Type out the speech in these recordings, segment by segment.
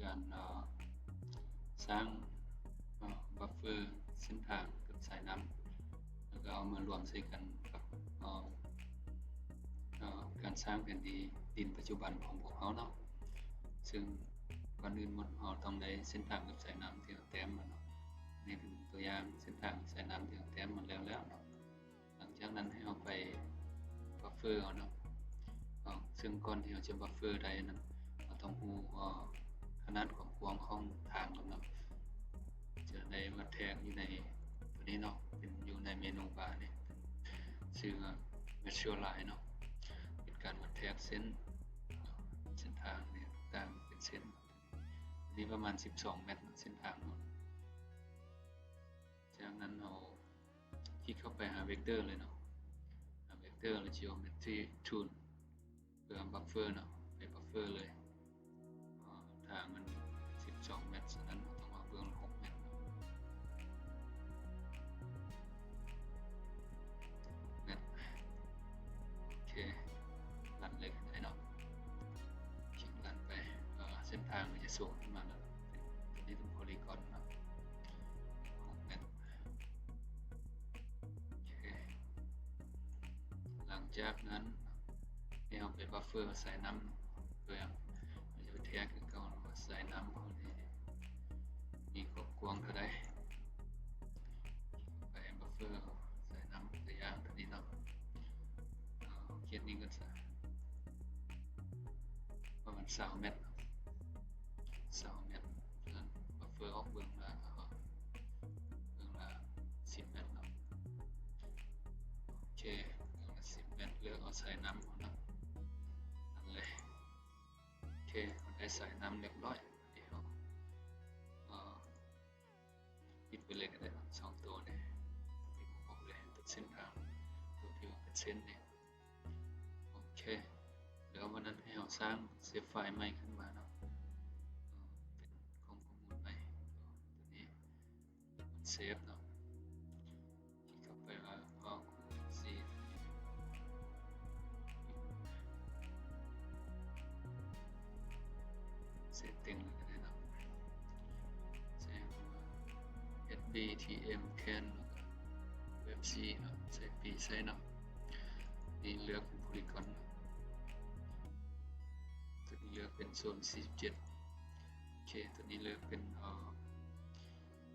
ການ ເອີ ສ້າງ ເອີ ບັບເຟີເສັ້ນທາງກັບສາຍນ້ຳ ແລ້ວກໍເອົາມາລວມໃສ່ກັນກັບ ເອີ ເອີ ການສ້າງແຜນທີ່ດິນປັດຈຸບັນຂອງພວກເຮົາເນາະ. ເຊິ່ງກ່ອນອື່ນໝົດ ເຮົາຕ້ອງໄດ້ເສັ້ນທາງກັບສາຍນ້ຳທີ່ເຮົາແຕ້ມມາເນາະ. ນີ້ເປັນຕົວຢ່າງເສັ້ນທາງສາຍນ້ຳທີ່ເຮົາແຕ້ມມາແລ້ວໆເນາະ. ຫຼັງຈາກນັ້ນໃຫ້ເຮົາໄປບັບເຟີເອົາເນາະ. ເອົາ ເຊິ່ງກ່ອນທີ່ເຮົາຈະບັບເຟີໄດ້ນັ້ນ ເຮົາຕ້ອງຮູ້ ເອີ ຂະໜາດຄວາມກວ້າງຂອງທາງກ່ອນເນາະ. ຈະໄດ້ວັດແທກຢູ່ໃນຕົວນີ້ເນາະ ເປັນຢູ່ໃນເມນູບານີ້ ເປັນຊື່ວ່າ Visualize ເນາະ ເປັນການວັດແທກເສັ້ນ ເສັ້ນທາງນີ້ຕ່າງເປັນເສັ້ນ ນີ້ປະມານສິບສອງແມັດເນາະ ເສັ້ນທາງເນາະ. ຈາກນັ້ນເຮົາ ຄລິກເຂົ້າໄປຫາ Vector ເລີຍເນາະ ຫາ Vector ແລ້ວ Geometry Tool ເພື່ອບັບເຟີເນາະ ໄປບັບເຟີເລີຍ. ເອີ ທາງມັນສິບສອງແມັດ ສະນັ້ນເຮົາຕ້ອງເອົາເບື້ອງລະຫົກແມັດເນາະ ແມັດ. ໂອເຄ ລັນເລີຍກໍໄດ້ເນາະ. ຄລິກລັນໄປ ເອີ ເສັ້ນທາງມັນຈະໂຊຂຶ້ນມາແລ້ວ ເປັນ ຕົວນີ້ເປັນ Polygon ເນາະ ຫົກແມັດ. ໂອເຄ ຫຼັງຈາກນັ້ນໃຫ້ເຮົາໄປບັບເຟີສາຍນ້ຳ ເພື່ອເຮົາຈະໄປແທກຄືເກົ່າວ່າສາຍນ້ຳເຮົານີ້ມີຄວາມກວ້າງເທົ່າໃດ. ໄປບັບເຟີສາຍນ້ຳຕົວຢ່າງຕົວນີ້ເນາະ ເອົາເຂດນີ້ກ່ອນຊະ ປະມານຊາວແມັດເນາະ ຊາວແມັດ. ເພື່ອບັບເຟີອອກເບື້ອງລະ ເອີ ເບື້ອງລະສິບແມັດເນາະ. ໂອເຄ ເບື້ອງລະສິບແມັດ ເລືອກເອົາສາຍນ້ຳເຮົາເນາະ ນັ້ນເລີຍ. ໂອເຄ ເຮົາໄດ້ສາຍນ້ຳຮຽບຮ້ອຍ. ດຽວ ເອີ ປິດໄປເລີຍກໍໄດ້ເນາະ ສອງຕົວນີ້ ປິດອອກເລີຍ ຕົວເສັ້ນທາງ ຕົວທີ່ວ່າເປັນເສັ້ນນີ້. ໂອເຄ ແລ້ວວັນນັ້ນໃຫ້ເຮົາສ້າງເຊບໄຟລ໌ໃໝ່ຂຶ້ນມາເນາະ ເປັນຂອງຂໍ້ມູນໃໝ່ ຕົວນີ້ ເຊບເນາະ. ຄລິກເຂົ້າໄປວ່າ All Group C ເຊບເຕັມເລີຍກໍໄດ້ເນາະ ໃສ່ H B T M Can ແລ້ວກໍ Web C ເນາະ ໃສ່ P ໃສ່ເນາະ. ນີ້ເລືອກເປັນ Polygon ເນາະ ຕົວນີ້ເລືອກເປັນໂຊນສີ່ສິບເຈັດ. ໂອເຄ ຕົວນີ້ເລືອກເປັນ ເອີ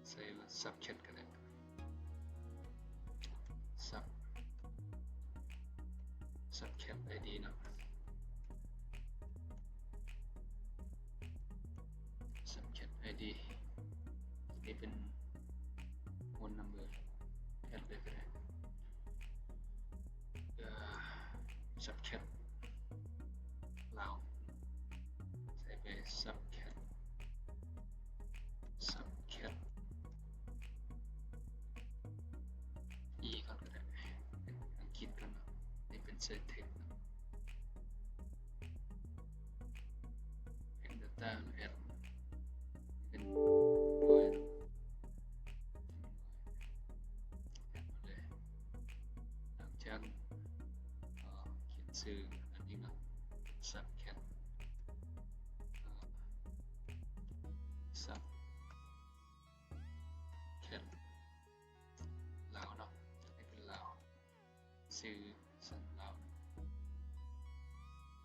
ໃສ່ວ່າ Subcat ກໍໄດ້ Sub Subcat ID ເນາະ Subcat ID ນີ້ເປັນ phone number ແອັດເລີຍກໍໄດ້ ເອີ Subcat ລາວ ໃສ່ໄປ Subcat Subcat E ກ່ອນກໍໄດ້ ເປັນອັງກິດກ່ອນເນາະ. ນີ້ເປັນໃສ່ text ເນາະ text data ແອັດ ເປັນ ແອັດມາເລີຍ. ຫຼັງຈາກ ເອີ ຂຽນຊື່ອັນນີ້ເນາະ Subcat ເອີ Sub Cat ລາວເນາະ ໃຫ້ເປັນລາວ ຊື່ສັນລາວ.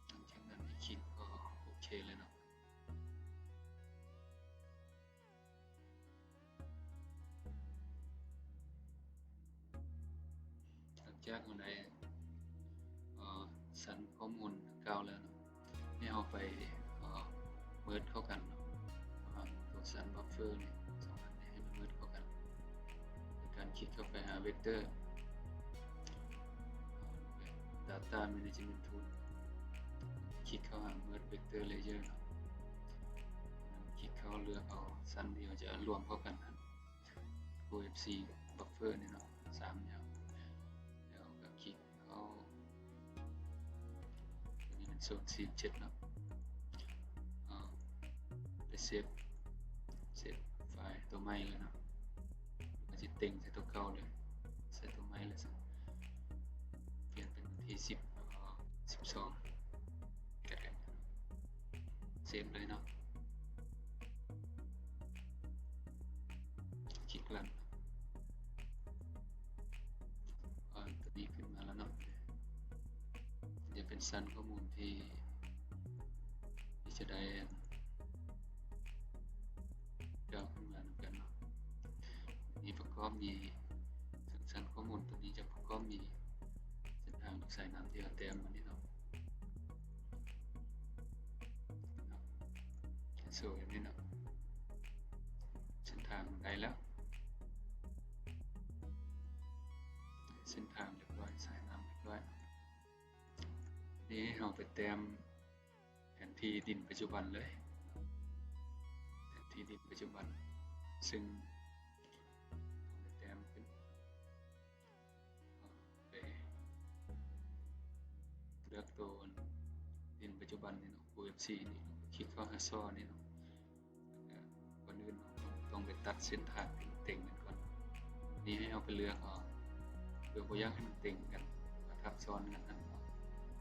ຫຼັງຈາກນັ້ນໃຫ້ຄລິກ ກໍໂອເຄເລີຍເນາະ. ຫຼັງຈາກເຮົາໄດ້ ເອີ ສັນຂໍ້ມູນດັ່ງກ່າວແລ້ວເນາະ ໃຫ້ເຮົາໄປ ເອີ ເມີດເຂົ້າກັນເນາະ ລະຫວ່າງຕົວສັນບັບເຟີນີ້ ສອງອັນນີ້ໃຫ້ມັນເມີດເຂົ້າກັນ ໂດຍການຄລິກເຂົ້າໄປຫາ Vector Data Management Tool ຄລິກເຂົ້າຫາ Merge Vector Layer ເນາະ ຄລິກເຂົ້າເລືອກເອົາສັນທີ່ເຮົາຈະລວມເຂົ້າກັນຫັ້ນ Q F C Buffer ນີ້ເນາະ ສາມແນວ ແລ້ວກໍຄລິກ ເຂົ້າ ຕົວນີ້ແມ່ນໂຊນສີ່ສິບເຈັດເນາະ ເອົາໄປເຊບ ເຊບໄຟລ໌ຕົວໃໝ່ເລີຍເນາະ ມັນຊິເຕັງໃສ່ຕົວເກົ່າເລີຍ ໃສ່ຕົວໃໝ່ເລີຍຊະ ປ່ຽນເປັນວັນທີສິບ ເອົາສິບສອງ ເຊບເລີຍເນາະ. ເປັນຊັ້ນຂໍ້ມູນທີ່ ທີ່ຈະໄດ້ກ່າວຂຶ້ນມານຳກັນເນາະ. ມີປະກອບ ມີຊັ້ນຂໍ້ມູນຕົວນີ້ຈະປະກອບມີເສັ້ນທາງສາຍນ້ຳທີ່ເຮົາແຕ້ມມານີ້ເນາະ. ໂຊ ແບບນີ້ເນາະ ເສັ້ນທາງໄດ້ແລ້ວ ເສັ້ນທາງຮຽບຮ້ອຍ ສາຍນ້ຳຮຽບຮ້ອຍ. ນີ້ໃຫ້ເຮົາໄປແຕ້ມແຜນທີ່ດິນປັດຈຸບັນເລີຍ ແຜນທີ່ດິນປັດຈຸບັນ ຊຶ່ງເຮົາໄປແຕ້ມຂຶ້ນ ໄປເລືອກໂຕດິນປັດຈຸບັນນີ້ເນາະ ໂອເອັຟຊີ ນີ້ ຄລິກເຂົ້າຫາຊໍນີ້ເນາະ. ແລ້ວກໍກ່ອນອື່ນເຮົາຕ້ອງໄປຕັດເສັ້ນທາງທີ່ມັນເຕັງກັນກ່ອນ. ນີ້ໃຫ້ເຮົາໄປເລືອກເອົາ ເພື່ອບໍ່ຢາກໃຫ້ມັນເຕັງກັນ ມາທັບຊ້ອນກັນຫັ້ນເນາະ.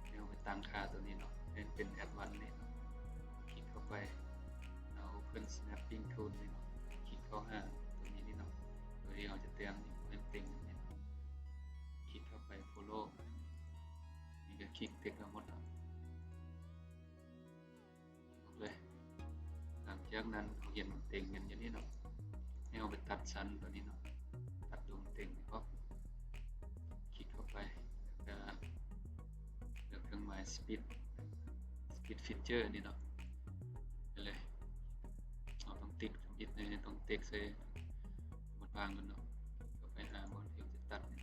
ໃຫ້ເຮົາໄປຕັ້ງຄ່າຕົວນີ້ເນາະ ໃຫ້ມັນເປັນແອັດວານນີ້ເນາະ. ຄລິກເຂົ້າໄປ ເອົາ Open Snapping Tool ນີ້ເນາະ ຄລິກເຂົ້າຫາຕົວນີ້ນີ້ເນາະ ໂດຍທີ່ເຮົາຈະແຕ້ມນີ້ ໃຫ້ມັນເຕັງກັນນີ້. ຄລິກເຂົ້າໄປ Follow ນີ້ກໍຄລິກເຕັກທັງໝົດເນາະ. ເລີຍ. ຫຼັງຈາກນັ້ນເຮົາເຫັນມັນເຕັງກັນຢູ່ນີ້ເນາະ ໃຫ້ເຮົາໄປຕັດຊັ້ນຕົວນີ້ເນາະ ຕັດຕົວມັນເຕັງນີ້ອອກ. ຄລິກເຂົ້າໄປ ແລ້ວກະເລືອກເຄື່ອງໝາຍ Split Split Feature ນີ້ເນາະ ໄປເລີຍ. ເຮົາຕ້ອງຕິກທຳອິດແນ່ ຕ້ອງຕິກໃສ່ບ່ອນວ່າງກ່ອນເນາະ. ເຂົ້າໄປຫາບ່ອນທີ່ຈະຕັດນີ້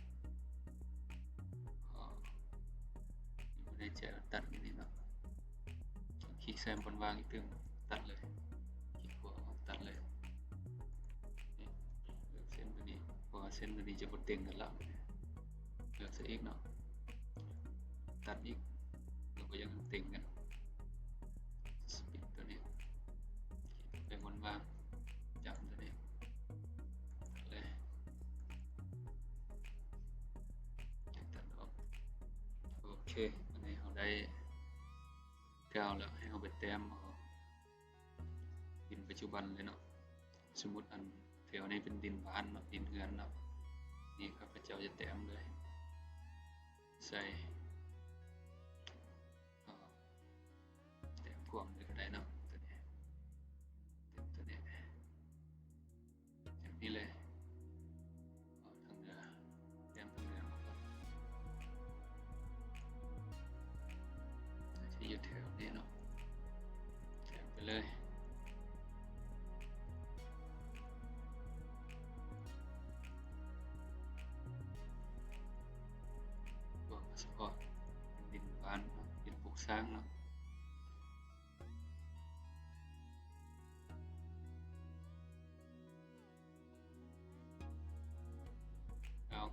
ກໍ ຢູ່ໃນໃຈຕັດຢູ່ນີ້ເນາະ. ຄລິກໃສ່ບ່ອນວ່າງອີກຕື່ມ ຕັດເລີຍ. ຄລິກຂວາອອກ ຕັດເລີຍ. ນີ້ ເລືອກເສັ້ນຕົວນີ້ ເພາະວ່າເສັ້ນຕົວນີ້ຈະບໍ່ເຕັງກັນລະ. ເລືອກໃສ່ອີກເນາະ ຕັດອີກ ແລ້ວກໍຍັງເຕັງກັນ. Split ຕົວນີ້ ຄລິກເຂົ້າໄປບ່ອນວ່າງ ຈຳຕົວນີ້ ຕັດເລີຍ. ຕັດອອກ. ໂອເຄ ອັນນີ້ເຮົາໄດ້ກາວແລ້ວ ໃຫ້ເຮົາໄປແຕ້ມເອົາດິນປັດຈຸບັນເລີຍເນາະ. ສົມມຸດອັນແຖວນີ້ເປັນດິນບ້ານເນາະ ດິນເຮືອນເນາະ. ນີ້ຂ້າພະເຈົ້າຈະແຕ້ມເລີຍ ໃສ່ ເອີ ແຕ້ມຂວາມືກໍໄດ້ເນາະ ຕົວນີ້ ຕົວນີ້ ແບບນີ້ເລີຍ. ເອົາທາງເໜືອ ແຕ້ມທາງເໜືອອອກກ່ອນ ທີ່ຢູ່ແຖວນີ້ເນາະ ແຕ້ມໄປເລີຍ. ພວກສະເພາະດິນບ້ານເນາະ ດິນປຸກສ້າງເນາະ. ເອົາ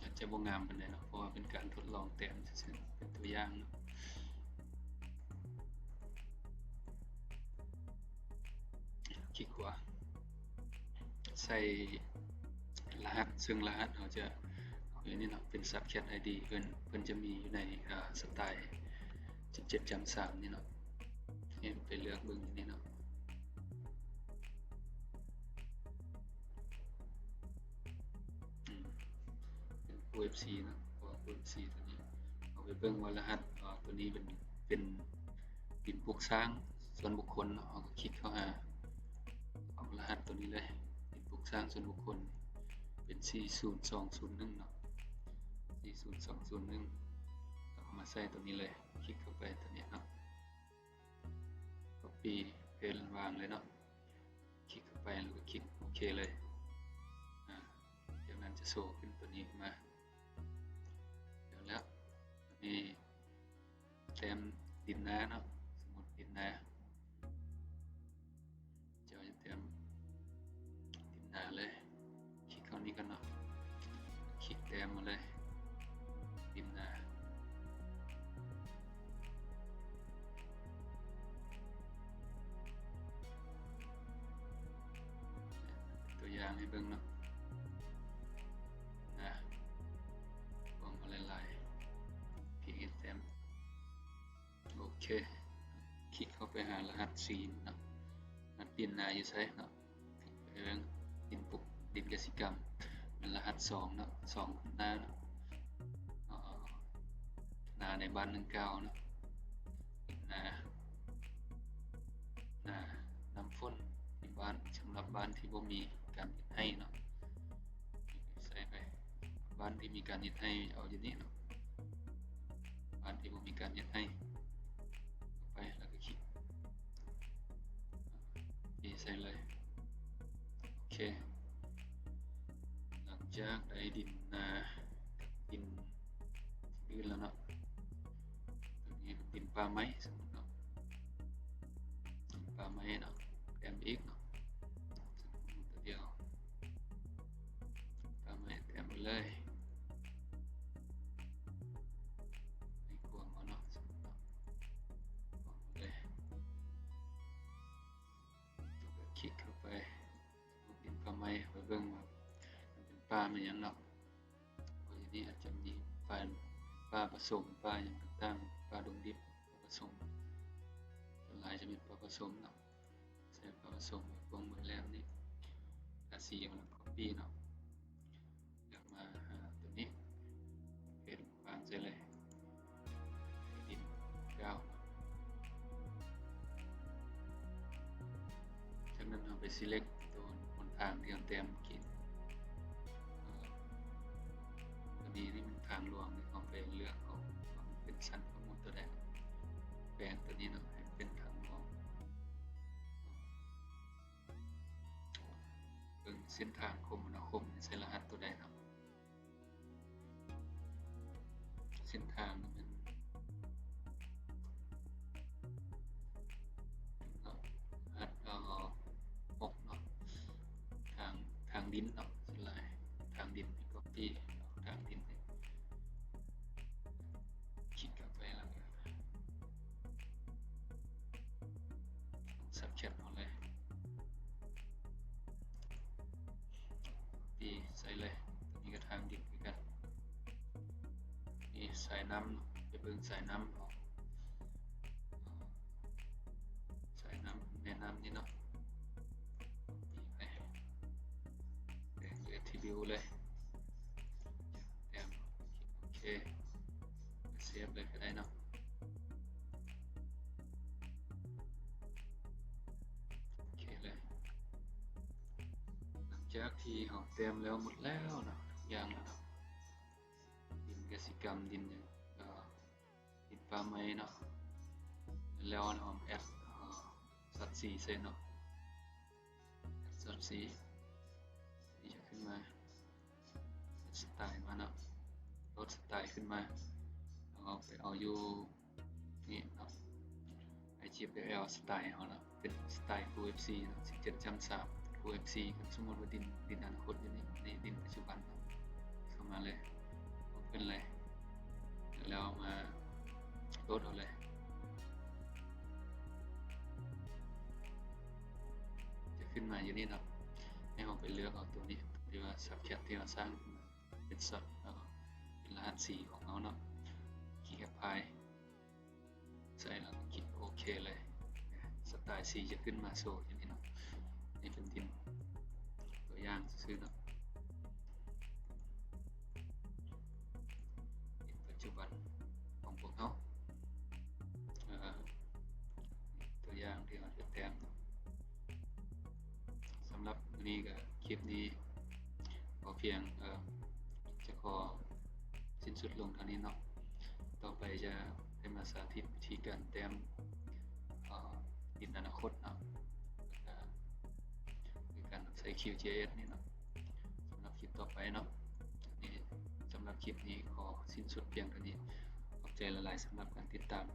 ອາດຈະບໍ່ງາມປານໃດເນາະ ເພາະວ່າເປັນການທົດລອງແຕ້ມຊື່ໆ ເປັນຕົວຢ່າງເນາະ. ຄລິກຂວາ ໃສ່ລະຫັດ ເຊິ່ງລະຫັດເຮົາຈະເອົາຢູ່ນີ້ເນາະ ເປັນ Subcat ID ເພິ່ນ ເພິ່ນຈະມີຢູ່ໃນ ອາ ສະໄຕລ໌ ສິບເຈັດຈ້ຳສາມນີ້ເນາະ. ໃຫ້ໄປເລືອກເບິ່ງຢູ່ນີ້ເນາະ ອືມ ເປັນ OFC ເນາະ ເພາະວ່າ OFC ຕົວນີ້ ເຮົາໄປເບິ່ງວ່າລະຫັດ ອາ ຕົວນີ້ເປັນ ເປັນ ດິນປຸກສ້າງສ່ວນບຸກຄົນເນາະ ເຮົາກໍຄລິກເຂົ້າຫາ ເອົາລະຫັດຕົວນີ້ເລີຍ ດິນປຸກສ້າງສ່ວນບຸກຄົນ ເປັນ ສີ່ສູນສອງສູນໜຶ່ງເນາະ ສີ່ສູນສອງສູນໜຶ່ງ ເອົາມາໃສ່ຕົວນີ້ເລີຍ ຄລິກເຂົ້າໄປຕົວນີ້ເນາະ Copy Paste ວາງເລີຍເນາະ ຄລິກເຂົ້າໄປ ແລ້ວກໍຄລິກໂອເຄເລີຍ ອາ ຈາກນັ້ນຈະໂຊຂຶ້ນຕົວນີ້ຂຶ້ນມາ ແລ້ວ ອັນນີ້ ແຕ້ມດິນນາເນາະ ສົມມຸດດິນນາ ເຈົ້າຈະແຕ້ມດິນນາເລີຍ ຄລິກເຂົ້ານີ້ກ່ອນເນາະ ຄລິກແຕ້ມມາເລີຍ ດິນນາ ຕົວຢ່າງໃຫ້ເບິ່ງເນາະ ນາ ວາງມາຫຼາຍໆ ຄລິກເຮັດແຕ້ມ ໂອເຄ ຄລິກເຂົ້າໄປຫາລະຫັດຊີນເນາະ ລະຫັດດິນນາຢູ່ໃສເນາະ ຄລິກໄປເບິ່ງ ດິນປຸກ ດິ ດິນກະສິກຳ ແມ່ນລະຫັດສອງເນາະ ສອງໜ້າເນາະ ເອີ ໜ້າໃນບ້ານໜຶ່ງເກົ້າເນາະ ໜ້າ ໜ້ານ້ຳຝົນໃນບ້ານ ສຳລັບບ້ານທີ່ບໍ່ມີການເຮັດໄຮ່ເນາະ ໃສ່ໄປ ບ້ານທີ່ມີການເຮັດໄຮ່ເອົາຢູ່ນີ້ເນາະ ບ້ານທີ່ບໍ່ມີການເຮັດໄຮ່ ເຂົ້າໄປແລ້ວກໍຄລິກ ນີ້ໃສ່ເລີຍ ໂອເຄ ຫຼັງຈາກໄດ້ດິນນາ ດິນອື່ນແລ້ວເນາະ ຕົວນີ້ດິນປ່າໄມ້ ສົມມຸດເນາະ ດິນປ່າໄມ້ເນາະ ແຕ້ມອີກເນາະ ສົມມຸດຕົວດຽວ ປ່າໄມ້ແຕ້ມໄປເລີຍ ໃຫ້ກວມເອົາເນາະ ສົມມຸດເນາະ ກວມເອົາເລີຍ ຄລິກເຂົ້າໄປ ດິນປ່າໄມ້ ໄປເບິ່ງວ່າມັນເປັນປ່າແມ່ນຫຍັງເນາະ ເພາະຢູ່ນີ້ອາດຈະມີປ່າ ປ່າປະສົມ ປ່າຫຍັງຕ່າງໆ ປ່າດົງດິບ ປ່າປະສົມ ສ່ວນຫຼາຍຈະເປັນປ່າປະສົມເນາະ ໃສ່ປ່າປະສົມ ກວມເບິດແລ້ວນີ້ ທາສີ ແລ້ວກໍ copy ເນາະ ແລ້ວມາຫາຕົວນີ້ ເພສວາງໃສ່ເລີຍ ດິນເກົ້າ ຈາກນັ້ນເຮົາໄປ select ຕົວຫົນທາງທີ່ເຮົາແຕ້ມເມື່ອກີ້ ເອີ ຕົວນີ້ນີ້ແມ່ນທາງຫຼວງ ເຮົາໄປເລືອກເອົາວ່າມັນເປັນຊັ້ນຂອງໝູ່ຕົວໃດ ແປງຕົວນີ້ເນາະ ໃຫ້ເປັນທາງຫຼວງ ເບິ່ງເສັ້ນທາງຄົມມະນາຄົມ ໃສ່ລະຫັດຕົວໃດເນາະ ເສັ້ນທາງນີ້ແມ່ນ ເນາະ ລະຫັດ ເອີ ຫົກເນາະ ທາງ ທາງດິນເນາະ ສ່ວນຫຼາຍທາງດິນ copy ເນາະ ທາງດິນນີ້ ຄລິກເຂົ້າໄປແລ້ວກໍ ສັບແຄປເອົາເລີຍ copy ໃສ່ເລີຍ ຕົວນີ້ກໍທາງດິນຄືກັນ ນີ້ສາຍນ້ຳ ໄປເບິ່ງສາຍນ້ຳເນາະ ສາຍນ້ຳ ແມ່ນ້ຳນີ້ເນາະ copy ໄປ ແປງ attribute ເລີຍ ແຕ້ມ ໂອເຄ ເຊຟເລີຍກໍໄດ້ເນາະ ໂອເຄເລີຍ ຫຼັງຈາກທີ່ເຮົາແຕ້ມແລ້ວໝົດແລ້ວເນາະ ທຸກຢ່າງແລ້ວເນາະ ດິນກະສິກຳ ດິນຫຍັງ ເອີ ດິນປ່າໄມ້ເນາະ ແລ້ວເຮົາແອັດ ເອີ ສັດສີໃສ່ເນາະ ແອັດສັດສີ ນີ້ຈະຂຶ້ນມາ ສະໄຕມາເນາະ ໂຫຼດສະໄຕຂຶ້ນມາ ເຮົາໄປເອົາຢູ່ນີ້ເນາະ ໄອຈີເອສແອລສະໄຕເຮົາເນາະ ເປັນສະໄຕ Full ເອັຟຊີ ເນາະ ສິບເຈັດ ສາມ Full ເອັຟຊີ ຄັນສົມມຸດວ່າດິນ ດິນອະນາຄົດຢູ່ນີ້ ນີ້ດິນປັດຈຸບັນເນາະ ເຂົ້າມາເລີຍ Open ເລີຍ ແລ້ວມາໂຫຼດເອົາເລີຍ ຈະຂຶ້ນມາຢູ່ນີ້ເນາະ ໃຫ້ເຮົາໄປເລືອກເອົາຕົວນີ້ ທີ່ວ່າ Subcat ທີ່ເຮົາສ້າງຂຶ້ນມາ ເປັນ Shot ເນາະ ເປັນລະຫັດສີຂອງເຮົາເນາະ ຄລິກ Apply ໃສ່ແລ້ວຄລິກໂອເຄເລີຍ ສະໄຕສີຈະຂຶ້ນມາໂຊຢູ່ນີ້ເນາະ ນີ້ເປັນດິນຕົວຢ່າງຊື່ໆເນາະ ດິນປັດຈຸບັນຂອງພວກເຮົາ ເອີ ຕົວຢ່າງທີ່ເຮົາຈະແຕ້ມ ສຳລັບມື້ນີ້ກໍ ຄລິບນີ້ພໍພຽງ ເອີ ຈະຂໍສິ້ນສຸດລົງເທົ່ານີ້ເນາະ ຕໍ່ໄປຈະໄດ້ມາສາທິດວິທີການແຕ້ມ ເອີ ດິນອະນາຄົດເນາະ ແລ້ວກໍຄືການໃຊ້ QGIS ນີ້ເນາະ ສຳລັບຄລິບຕໍ່ໄປເນາະ ນີ້ ສຳລັບຄລິບນີ້ຂໍສິ້ນສຸດພຽງເທົ່ານີ້ ຂອບໃຈຫຼາຍໆ ສຳລັບການຕິດຕາມ